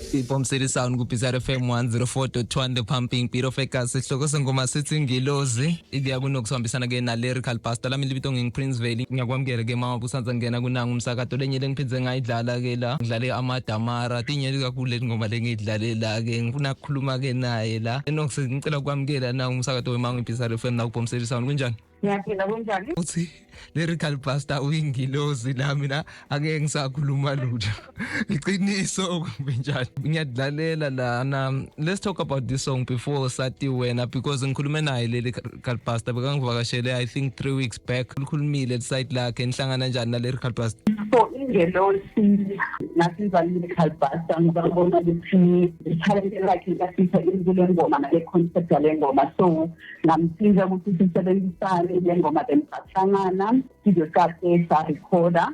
Ibomb City Sound ku Bizarre FM 104.1, the pumping beat of ekasi. Sihloko sengoma sithi Ngilozi. Ikuya kunokuhambisana ke na Lyrical Pastor. Lami libito ngingi Prince Valley. Ngiyakwamukela ke mama busanza ngena kunanga umsakato lenye lengiphindze ngayidlala ke la. Ngidlale amadamara tinyeli kakhulu lengoma lengidlale la ke ngifuna ukukhuluma ke naye la. Enox, ngicela ukwamukela na umsakato wemango Bizarre FM na ku Bomb City Sound. Kunjani? Ngiyaphila, kunjani? Uthi Lyrical Pastor uyingilozi, la mina ake ngisakhuluma lutho. Iqiniso kumbe njani? Ngiyadlalela lana. Let's talk about this song before sathi wena, because ngikhulume naye Lyrical Pastor, bekangivakashele I think 3 weeks back. Ukhulumile side lakhe. Nihlangana njani na Lyrical Pastor? So ingelosi ngasinza Lyrical Pastor ngibabona ukuthi ithalente lakhe lasitha kule ngoma nale concept yale ngoma, so ngamsiza ukuthi sisebenzisane le ngoma. Then sahlangana studio sakhe, sarekhoda,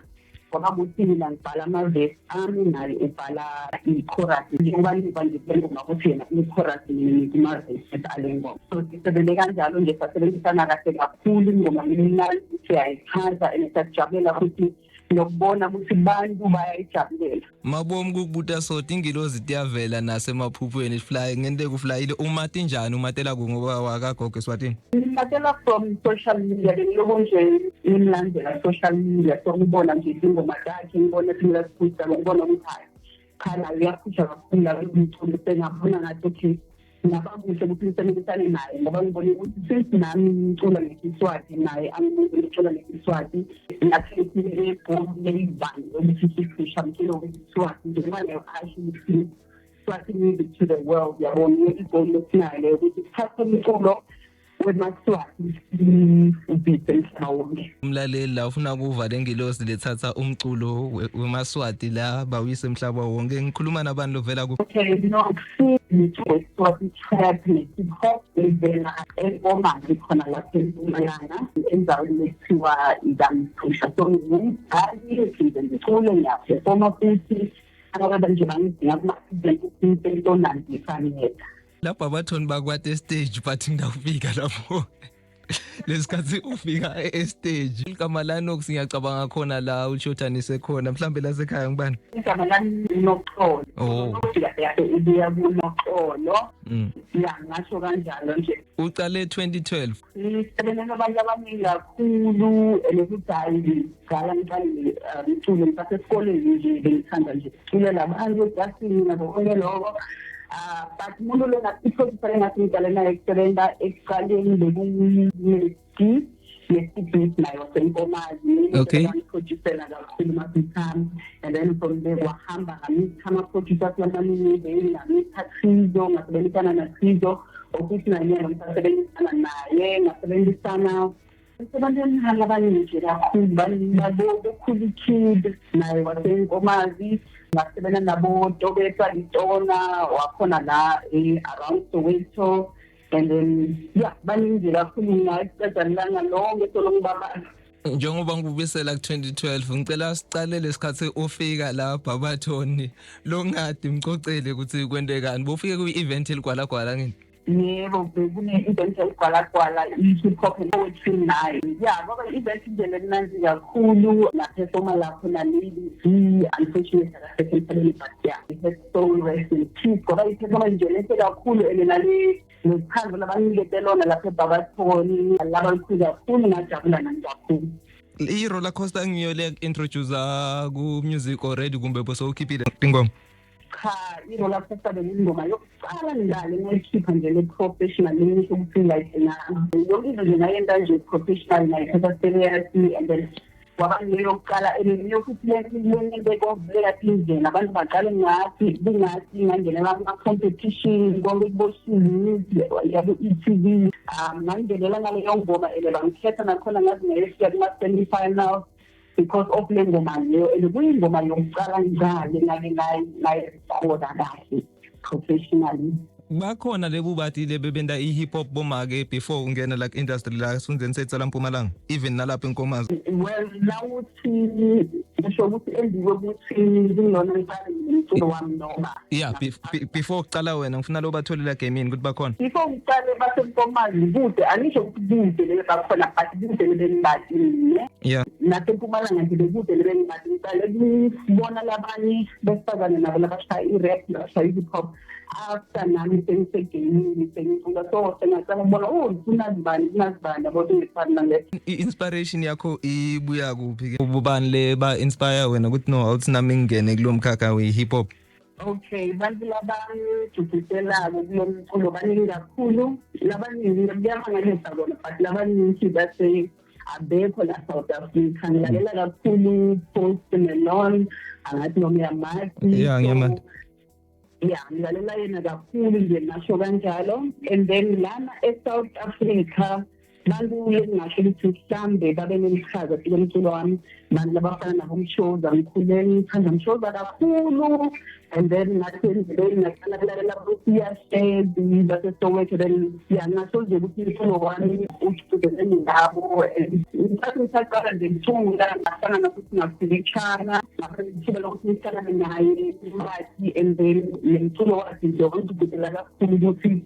ngoba kuthi mina ngibhala amavesi ami, naye ubhala i-chorus, njengoba niva nje kule ngoma ukuthi yena i-chorus, mina ngithi ama-verses ale ngoma. So sisebente kanjalo nje, sasebenzisana kahle kakhulu. Ingoma imnandi, siyayithanda and siyakujabulela futhi nokubona ukuthi bantu bayayijabulela. Mabomu kukubuta sothi ingilozi tiyavela nasemaphuphweni, fly ngente kuflyile umati njani, umatela ku ngoba wakagogo eSwatini? Ngimatela from social media. Bengiloku nje ngimlandela social media, so ngibona nje izingoma zakhe, ngibona ezinye ziphuza, ngibona ukuthi hayi cha, naye uyaphusha kakhulu la umculo. Sengabona ngathi okay, ngaba kuhle ukuthi ngisebenzisane naye, ngoba ngibone ukuthi since nami ngicula ngesiswati, naye angibuze ngicula ngesiswati, ngathi lebholu leyi-one ukuthi siphusha mculo wesiswati, njengoba nayo asho ukuthi Swati music to the world. Yabona, i-goal lesinayo leyo, ukuthi sithathe umculo wemaswati ubhidze umhlaba wonke. Umlaleli la ufuna kuva lengilosi lethatha umculo wemaswati la bawise emhlaba wonke. Ngikhuluma nabantu lovela ku Okay, no, Swati trap ne-hip hop evela eNkomazi khona lapha eMpumalanga, endaweni ekuthiwa iKamphusha. So ngiwumbhali, phinde ngicule, ngiyaphefoma futhi. Abantu nje bangidinga kuma-event entonandisa ngiyeda. Lapho abathoni bakwate stage, but ngidawufika lapho lesikhathi ufika e-stage. Igama lanox ngiyacabanga khona la ulishotanise khona, mhlambe lasekhaya ngibani? Igama lami Noxolo. Oh. Kahle kahle ibuya kuNoxolo. Ya, ngasho kanjalo nje. Uqale 2012? Ngisebenza nabantu abaningi kakhulu, and futhi hhayi, ngidala ngiqale umculo ngisasesikoleni nje. Bengithanda nje ukuculela abantu eklasini nabo konke lokho. But umuntu lo i-producer engathi ngidlale naye kusebenza ekuqaleni bekungu-Messi, Messi Beat, naye waseNkomazi. Ngiproducela kakhulu ama-beat ami, and then from there kwahamba ngamitha ama-producers lamaningi, bengamitha Trizo, ngasebenzisana naTrizo, okuthi nanyalo ngisasebenzisana naye. Ngasebenzisana ebantwini abaningi nje kakhulu, babo Kid, naye waseNkomazi. Ngasebenza nabo Tobetha Litona wakhona la around Soweto, and then yeah, baningi kakhulu, ngayiceda langa lonke solo ngibabala. Njengoba ngikubisela ku-2012, ngicela sicale lesikhathi ufika la Barberton. Longadi mcocele ukuthi kwentekani, bofike kwi-event eligwalagwala ngini? Yebo, bekune-event eligwalagwala, i-hip hop and poetry night. Ya, kwaba i-event nje lemnandi kakhulu. Ngaphefoma lapho na-Lady G. Unfortunately akasekho emhlabeni, but yeah, his soul rest in peace, ngoba i-performance nje lenhle kakhulu and nale nothando labanikete lona lapha eBarberton laba lukhulu kakhulu. Ngajabula nami kakhulu. I-roller coaster ngiyo le introduce ku-music already, kumbe bosowukhiphile ingoma? Cha, i-roller coaster bekuyingoma yokuqala ngale ngayikhipha nje le-professional, lengisho ukuthi like na yonke into nje ngayenta nje professional, ngayithatha seriously, and then kwaba ngiyo yokuqala. And yiyo futhi lento kwavuleka indlela, abantu baqale ngathi kungathi ngangenela kuma-competition konke kuboshiwe yabo-e.tv. Ngangenela ngaleyo ngoma and bangikhetha nakhona, ngazi ngayefika kuma-semi-finals because of le ngoma leyo, and kuyingoma yokuqala njalo ngake ngayirekhoda kahle professionally. Bakhona lebu bathi lebebenta i-hip hop bomake before ungena like industry la esifundeni sethu la Mpumalanga, even nalapha eNkomazi? Well, nawuthi Ngisho ukuthi endiwe ukuthi ngilona ngiqale ngomculo wami noma Yeah, before kuqala wena, ngifuna lo batholela gaming ukuthi bakhona. Before ngiqale, baseMpomazi kude. Angisho ukuthi kude lebe bakhona, but kude lebe ngibadile. Nasempumalanga nje bekude lebe ngibadile. Ngiqale kubona labanye besifazane nabo labashaya i-rap, labashaya i-hip hop after nami sengisegamini, sengicula, so sengacala ukubona, oh, kunazibani, kunazibani, yabo, sengifana nale. I-inspiration yakho ibuya kuphi ke? Ubani le ba inspire wena ukuthi no, awuthi nami ngingene kulo mkhakha we-hip hop? Okay, bantu labangijubhiselako kulo mculo baningi kakhulu. Labaningi kuyamangalisa kona, but labaningi base abekho la South Africa. Ngilalela kakhulu Post Malone, angathi noma uyamazi. Yeah, ngiyamazi. Yeah, ngilalela yena kakhulu nje, nasho kanjalo. And then lana e-South Africa, bantu lengingasho ukuthi mhlambe babe nelichaza kulo mculo wami, bantu labafana nabomshoza. Ngikhule ngithanda Mshoza kakhulu, and then ngathi endleleni ngaqala kulalela boSiya Shezi baseSoweto. Then ya, ngasho nje ukuthi umculo wami uchudelene nabo. Ngisathi ngisaqala nje ngicula, ngahlangana futhi ngafilichana, ngaba lokuthi ngihlangane naye umbathi, and then le mculo wakhe nje wangigudela kakhulu ukuthi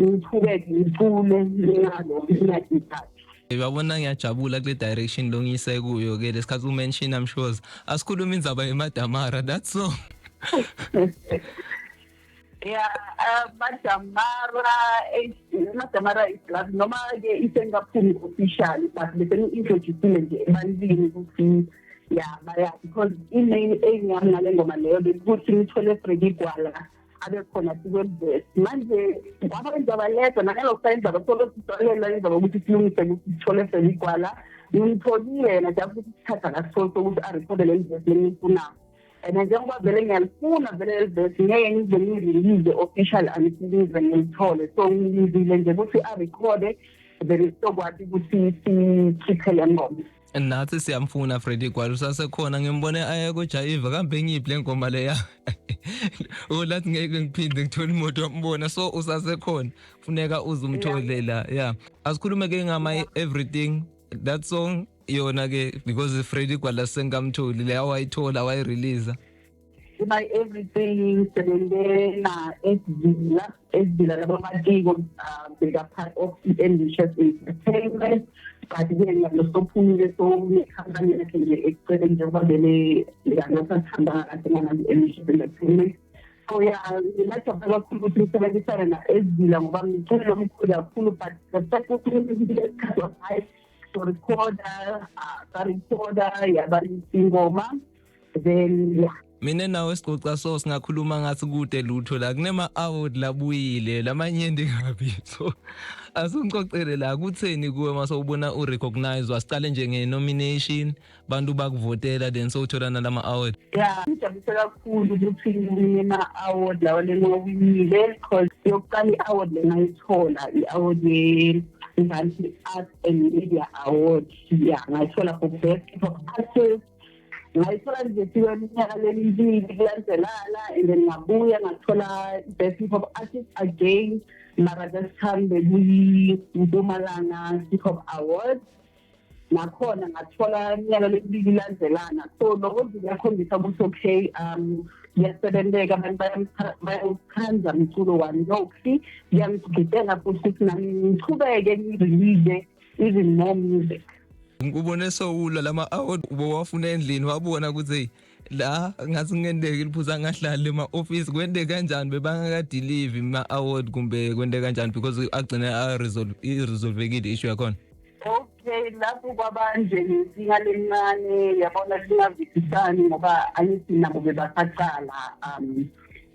ngichubeke ngicule ngalo ngingagithathi. Uyabona, ngiyajabula kule direction lo ngiyise kuyo ke lesikhathi umention Mshoza. Asikhuluma indzaba yeMadamara, that's so. Yeah, Madamara, Madamara is love. Noma ke isengaphumi officially, but bese ngi-introduce nje ebantwini ukuthi ya, baya, because i-main aim yami ngale ngoma leyo bekuthi ngithole Freddie Gwala abe khona sikwelivesi. Manje kwaba indaba ledwa nangalokho indaba solo sitholela indaba ukuthi silungise ukuthi sithole Freddie Gwala. Ngimtholile yena, just ukuthi isikhathi akasitholi sokuthi arekhode leli vesi lengiyifunayo, and njengoba vele ngiyalifuna vele leli vesi, ngeke ngize ngirelease official until ngize ngilithole. So ngilindile nje ukuthi arekhode, then sizokwati ukuthi sikhiphe le ngoma. Nathi siyamfuna Freddie Gwala, usasekhona? Ngimbone aye kujayiva kambe ngiyiphi le ngoma leya ulathi ngeke ngiphinde ngithole imoto yambona, so usasekhona, funeka uze umthole la. Yeah, asikhulume ke ngama everything, that song yona ke, because Freddie Gwala sengamtholi leya wayithola, wayirelease. My Everything sebenze na Ezila, Ezila labamatiko, beka part of i-Ambitious Entertainment, but ke ngalo sophumile, so nekhampani yakhe nje eceleni, njengoba vele likasathanda kahle ngana-Ambitious Entertainment. So yeah, ngingajabula kakhulu ukuthi ngisebenzisane na-Ezila ngoba mculo omkhulu kakhulu, but the fact ukuthi isikhathi hayi, so-recorda, sarekhoda yaba ingoma, then yeah. Mina nawe sicoca, so singakhuluma ngathi kude lutho la kunema award labuyile lamanyenti kabi, so asungicocele la kutheni kuwe mase ubona urecognize. Wasiqale nje nge-nomination, bantu bakuvotela, then sowuthola nalama award. Ya, ngijabulise kakhulu ukuthi ngima-award lawa lengiwawinile, because yokuqala i-award lengayithola, i-award ye-Mzansi Arts and Media Award, ya, ngayithola for best hip hop artist. Ngayithola nje siwe iminyaka lemibili kulandzelana, and then ngabuya ngathola best hip hop artist again, mara this time bekuyi-Mpumalanga Hip Hop Awards, nakhona ngathola iminyaka lemibili ilandzelana. So lokho nje kuyakhombisa ukuthi okay, ngiyasebenteka, abantu bayawuthanda umculo wami. Lokhu kuyangigidela futhi ukuthi nami ngichubeke ngirelease even more music. Ngikubone sowula lama award ubowafuna endlini, wabona ukuthi la ngathi kungenteka iliphuza ngahlali ema-office, kwente kanjani? Bebangakadeliver ma-award kumbe kwente kanjani? Because agcine i-resolvekile issue yakhona. Okay, lapho kwabanje nenkinga lencane, yabona, singavisisani ngoba angithi nabo bebasaqala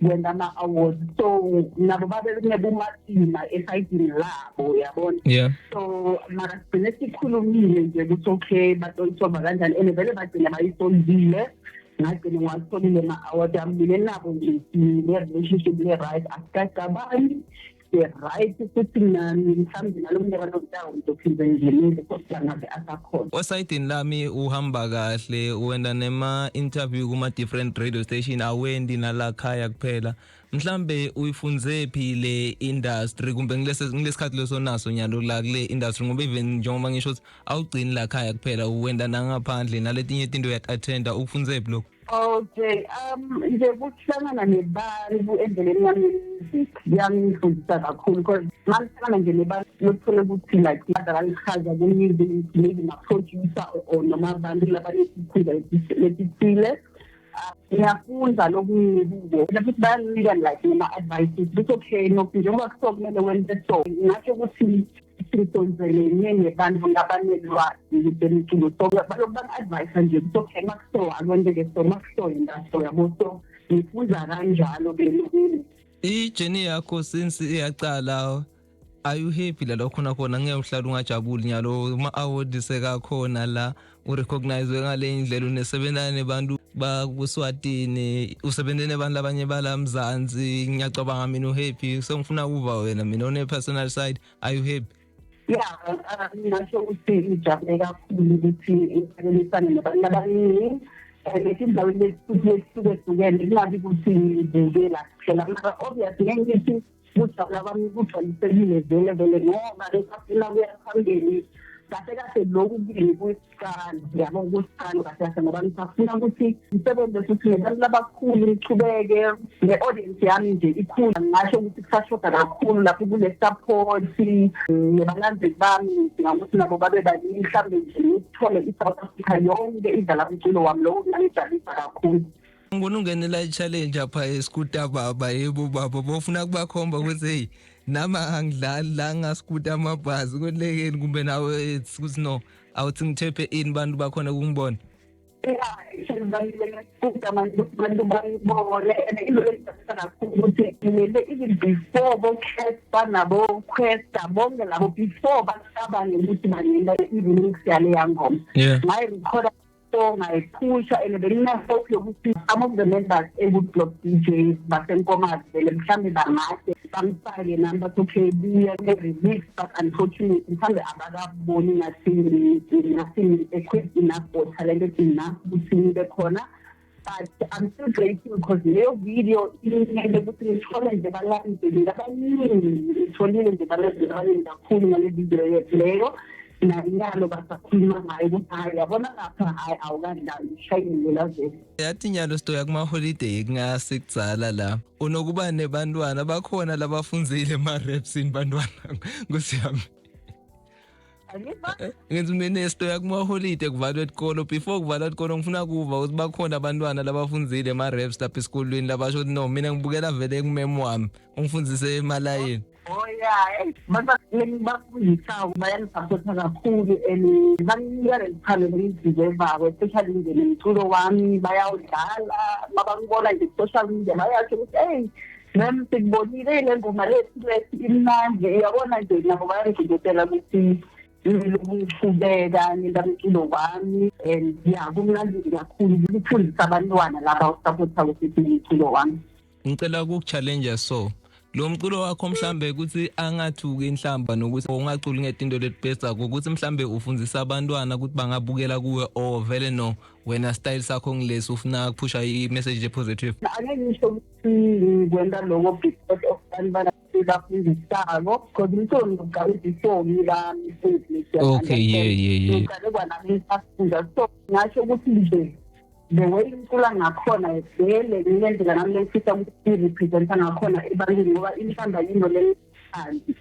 kwenta ama-awards, so nabo babe kunebumatima esayidini labo, yabona. So mara sigcine sikhulumile nje ukuthi okay, batoyisolva kanjani, and vele bagcine bayisolvile, ngagcine ngiwatholile ma-award ami. Mina nabo nje sine-relationship le-right, asikacabani. Right, futhi mhlawumbe nalo mnyaka lotawo ngizophinde ngingenile, kodwa ngabe asakhona. Osayidini lami uhamba kahle, wenda nema-interview kuma-different radio station, awendi nalakhaya kuphela. Mhlambe uyifunze phi le industry, kumbe ngilesikhathi leso naso nyalo la kule industry? Ngoba even njengoba ngisho ukuthi awugcini lakhaya kuphela, uwenda nangaphandle naletinye tinto, uyat-attenda. Ukufunze phi lokhu? Okay, nje kuhlangana nebantu endleleni yami ye-music kuyangifundisa kakhulu, because mangihlangana nje nebantu lokuthole ukuthi like badlala iqhaza ku-music, maybe ma-producer or noma abantu labanesikhundla lesithile, ngiyafunda lokuningi kubo. Futhi bayanginika like nama-advices ukuthi okay, no, njengoba kuthiwa kumele wenze so. Ngingasho ukuthi sisonzelene nebantu ngabanelwazi lemculo, so balokhu bangi-advise nje ukuthi okay, makuso akwenzeke so, makuso yenta so, yabo. So ngifunda kanjalo-ke lokhu. I-journey yakho since iyacala, are you happy la khona khona? Ngeke uhlale ungajabuli nyalo ama-award sekakhona la, urecognize ngale indlela, unesebenzana nebantu bakuswatini, usebenze nebantu labanye bala Mzansi. Ngiyacabanga mina uhappy. Sengifuna ukuva wena mina one personal side, are you happy? Ya, ngingasho ukuthi ngijabule kakhulu ukuthi ngisebenzisane nabantu abaningi etindaweni lehlukehlukene, kungabi ukuthi ngibukela kuphela. Mara obvious ngeke ngithi kujabula kwami kugcwalisekile vele vele, ngoba besafuna kuya phambili. Kahle kahle lokhu kimi kuyisiqalo, yabo, kusiqalo kahle kahle, ngoba ngisafuna ukuthi ngisebenze futhi nebantu labakhulu, ngichubeke ne-audience yami nje ikhulu. Ngingasho ukuthi kusashoda kakhulu lapho kule support nebalandeli bami. Ngidinga ukuthi nabo babe baningi, mhlawumbe nje ngithole i-South Africa yonke idlala umculo wami. Lokho kungangijabulisa kakhulu. Ngibona ungenela i-challenge apha esikuta baba. Yebo baba, bofuna kubakhomba ukuthi hey, nama angidlali la, ngasikuta amabhasi kwelekeni, kumbe nawe it's ukuthi no, awuthi ngithephe ini, bantu bakhona ukungibona. Ya, abantu bangibone, and into engijabulisa kakhulu ukuthi ngile even before bo-Casper nabo-Questa bonke labo, before bacabange ukuthi bangena i-remix yaleya ngoma, ngayirekhoda, so ngayiphusha, and bengine-hope yokuthi some of the members e-Woodblock DJs baseNkomazi vele mhlawumbe bangahle bangifake nami, bathi okay, buya kule-remix, but unfortunately mhlawumbe abakaboni ngathi ngathi equipped enough or talented enough ukuthi ngibe khona. But I'm still grateful because leyo video inele ukuthi ngithole nje balandeli abaningi. Ngitholile nje balandeli abaningi kakhulu ngale video yethu leyo. Nanyalo basakhuluma ngayo ukuthi hayi, yabona lapha, hayi, awukadlali, ushayile la vele. Yathi nyalo sitoya kuma-holiday, kungasekudzala la unokuba nebantwana bakhona labafundzile ema-rapsini, bantwana nkosi yami. Angiva. Ngithi mina sitoya kuma-holiday, kuvalwe etikolo. Before kuvalwa etikolo, ngifuna kuva ukuthi bakhona abantwana labafundzile ema-raps lapha esikolweni, labasho ukuthi no, mina ngibukela vele kumemo wami ungifundzise emalayini. Oh yeah, hey, bafundisayo bayangisapotha kakhulu and banginika leli lengideservako, especially nje nemculo wami bayawudlala. Mabangibona nje ku-social media bayasho ukuthi hey ma'am, sikubonile le ngoma lethu lethi imnandi, uyabona nje. Nabo bayangigqugqutela ukuthi ngiqhubeka ngenta umculo wami, and yeah, kumnandi kakhulu ukufundisa abantwana laba usapotha ukuthi umculo wami. Ngicela ukuku-challenge, so lo mculo wakho mhlambe ukuthi angathuki inhlamba nokuthi ungaculi ngetinto letibhesako, ukuthi mhlambe ufundisa abantwana ukuthi bangabukela kuwe, or vele no, wena style sakho ngilesi, ufuna ukuphusha i-message positive? Angeke ngisho ukuthi ngikwenta lokho because of bantwana bafundisako, because umculo ngiqale before ngiba mfundisi. Okay, yeah. Ngiqale kwanami ngisafunda, so ngasho ukuthi nje the way ngicula ngakhona vele ngilendlela nami lengifisa ukuthi ngirepresenta ngakhona ebantwini, ngoba inhlamba yinto lengithandi.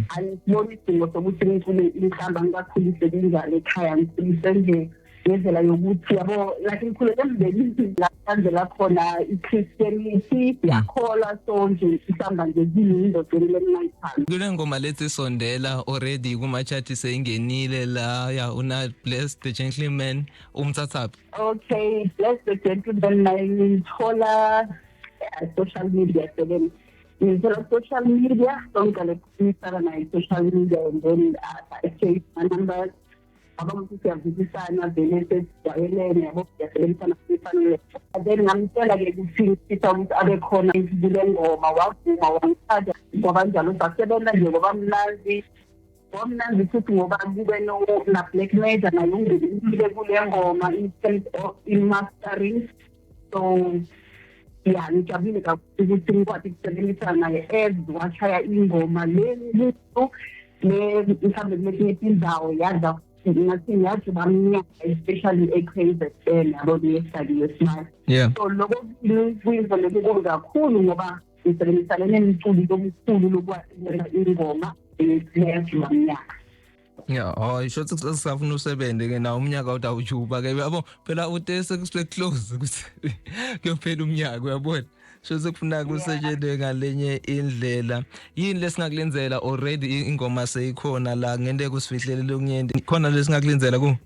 Angisiboni isidingo sokuthi ngicule inhlamba. Ngikakhulise kunjalo ekhaya, ngikhulise nje ngendlela yokuthi, yabo, like ngikhulele emndenini la kanzela khona i-Christianity, siyakholwa, so nje inhlamba nje ziyinto vele lengingayithandi. Kule ngoma lethi Sondela, already kuma-chart seyingenile la ya, una Bless the Gentleman, umthathaphi? Okay, Bless the Gentleman naye ngiyithola social media seven, ngithola social media, so ngiqale ukukhulumisana naye social media and then exchange my numbers, aba ukuthi siyavisisana vele, sesijwayelene, yabo, siyasebenzisana futhi. Fanele then ngamtshela-ke ukuthi ngifisa ukuthi abe khona kule ngoma. Wavuma, wangithanda, kwabanjalo, sasebenza nje ngoba mnandi, kwamnandi futhi ngoba kube na-Black Major naye ungenile kule ngoma in terms of i-mastering. So ya, ngijabulile kakhulu ukuthi ngikwazi ukusebenzisana naye as washaya ingoma le le mhlawumbe kuletinye tindzawo yadla ngathi ngiyajuba mnyaka, especially e-KZN, yabo, le-study yesimanje. So lokho kuyinto lokukhulu kakhulu ngoba ngisebenzisane nemculi lomkhulu lokwazi ukwenza ingoma leyajuba mnyaka. Yeah, hayi, sho kusafuna usebenze ke nawo umnyaka utawujuba ke, yabo. Phela ute sekusuke close ukuthi kuyophela umnyaka, uyabona. So sekufuna kusetshenzwe ngalenye indlela. Yini lesingakulenzela? Already ingoma seyikhona la, ngente kusifihlele lokunyenti. Khona lesingakulenzela ku?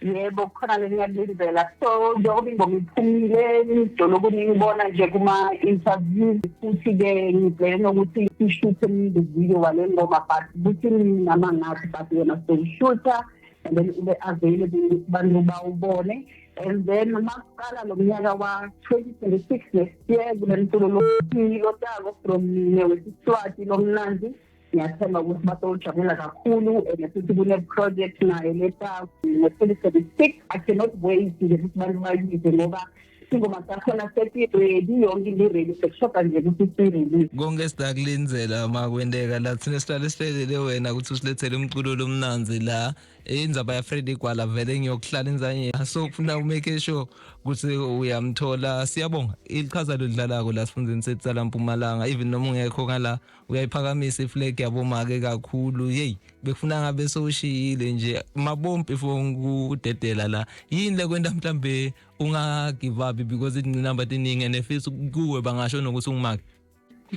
Yebo, kukhona lengiyakulenzela. So njengoba ingoma iphumile, ngidolo ningibona nje kuma-interviews, futhi-ke ngibheke nokuthi sishuthe music video wale ngoma, but kuthi nama ngathi, but yona sowushutha and then ube available ukuthi bantu bawubone. And then makuqala lo mnyaka wa-2026, next year, kule mculo lotako from mine wesiSwati lomnandi, ngiyathemba ukuthi basowujabulela kakhulu. And futhi kune-project nayo leta ngo-2026. I cannot wait nje ukuthi bantu bayive ngoba ingoma zakhona seti-ready, yonke into i-ready, sekushoda nje ukuthi siyi-release. Konke sidakulindzela makwenteka la. Thina sihlale sihlelele wena ukuthi usilethele umculo lomnanzi la. Indzaba ya Freddy Gwala vele ngiyokuhlala inzanye, so kufuna umake sure ukuthi uyamthola. Siyabonga ichaza lodlalako la sifundeni sethu sala Mpumalanga. Even noma ungekho ngala, uyayiphakamisa iflag yabomake kakhulu. Hey, bekufuna ngabe sowushiyile nje mabompi for ngudedela la. Yini lekwenta mhlambe unga give up? Because ingqinamba tiningi and efisa kuwe bangasho nokuthi ungumake.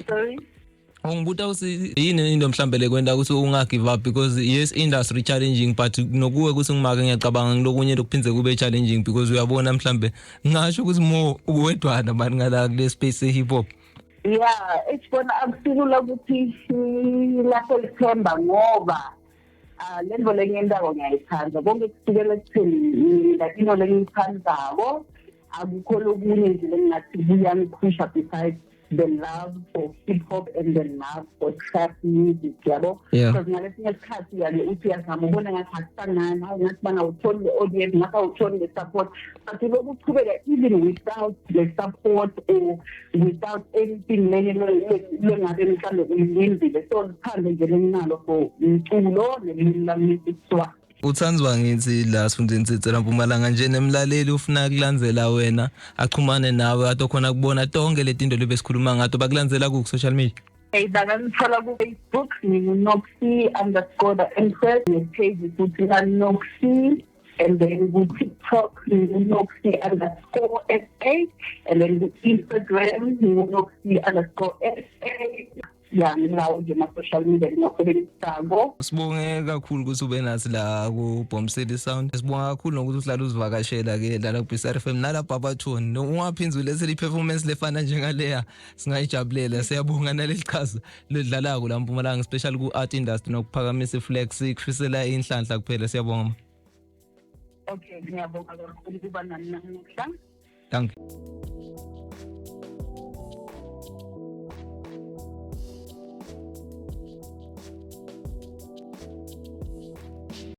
Sorry? Ungibuta ukuthi yini into mhlambe lekwenta ukuthi unga give up, because yes, industry challenging, but nokuwe ukuthi ngimake, ngiyacabanga ngilokunye lokuphindze kube challenging, because uyabona mhlambe ngisho ukuthi mo uwedwana mani ngala kule space ye hip hop. Ya, esibona akusilula ukuthi silahle lithemba ngoba ah le nto lengiyentako ngiyayithanda. Konke kusukela ekutheni mina into lengiyithandzako, akukho lokunye nje lengingathi kuyangiphusha besides the love for hip hop and the love for trap music, yabo. Because ngalesinye isikhathi uyake uthi uyazama, ubona ngathi akusangani, hawu, ngathi bana awutholi le audience, ngathi awutholi le support, but lokhu kuchubeka even without the support or without anything lenye lengabe mhlawumbe uyilindile. So luthando nje lenginalo for umculo nelimi lami isiSwati. Uthandzwa ngithi la sifundeni sethu la Mpumalanga nje, nemlaleli ufuna kulandzela wena, achumane nawe, atokhona kubona tonke letinto lebesikhuluma ngato, bakulandzela ku social media? Hey, bangangithola ku-Facebook, nginguNoxy_the Empress, ne-page futhi kaNoxy, and then ku-TikTok nginguNoxy_SA, and then ku-Instagram nginguNoxy_SA. Ya, nginawo nje ma-social media ngingasebenzisako. Sibonge kakhulu ukuthi ube nathi la ku Bomb City Sound. Sibonga kakhulu nokuthi uhlala uzivakashela ke la ku BCR FM nala Barberton. Ungaphinzi ulethele i-performance lefana njengaleya, singayijabulela. Siyabonga naleli chaza ledlalako la Mpumalanga, especially ku art industry nokuphakamisa iflex. Kufisela inhlanhla kuphela. Siyabonga, ma. Okay, ngiyabonga kakhulu kuba nani namuhla. Thank you.